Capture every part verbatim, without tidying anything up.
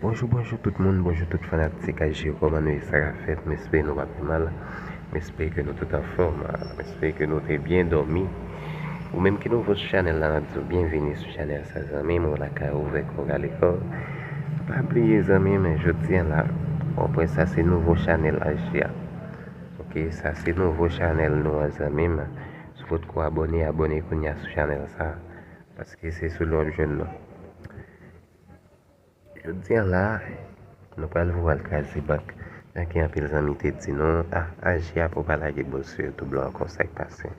Bonjou, bonjou tout moun, bonjou tout fanatik H J O, kòman nou ye, sa k ap fèt? M espere nou pa pi mal, m espere ke nou tout anfòm, m espere ke nou te byen dòmi. Ou menm ki nouvo sou chanèl la, m ap di w byenvini sou chanèl sa zanmi m, ou lakay ou, ouvè kò w, kale kò w. Pa bliye zanmi m, jodi a la, w ap wè sa se nouvo chanèl H J A. Ok, sa se nouvo chanèl nou an zanmi m. Si w potko abòne, abòne kounye a sou chanèl sa, paske se sou li w ap jwenn nou. Jodi a la, nou pral voye al kraze bank. Jan ke anpil zanmi te di nou, ah, H J A pou pa lage bòl sou YouTube la ankò, sa k pase?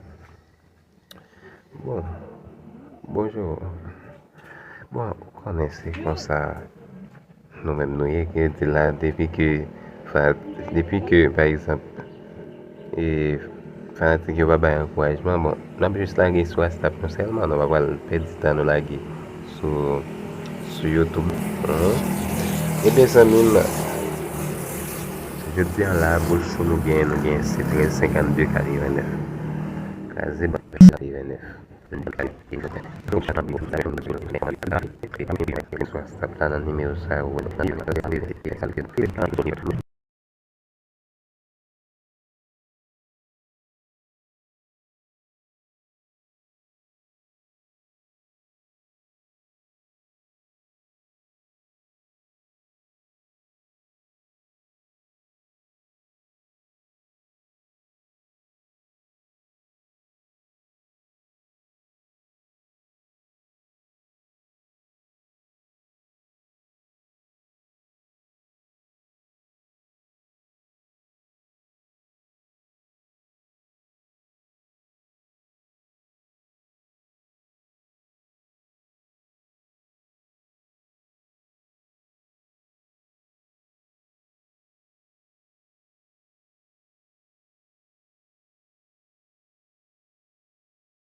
Bon, bonjou. Bon, ou konnen se konsa nou menm nou ye, ke di la, depi ke, fa- depi ke, pa egzanp, e, fanatik yo pa bay ankourajman, bon, n ap jis lage sou WhatsApp nou sèlman, nou pa pral pèdi tan nou lage sou, sou YouTube. Ebyen, zanmi m, jodi a la, boul chou nou genyen, nou genyen se trèz senkannde katrevennèf. Kraze bank katrevennèf. Sou WhatsApp la nan nimewo sa yo.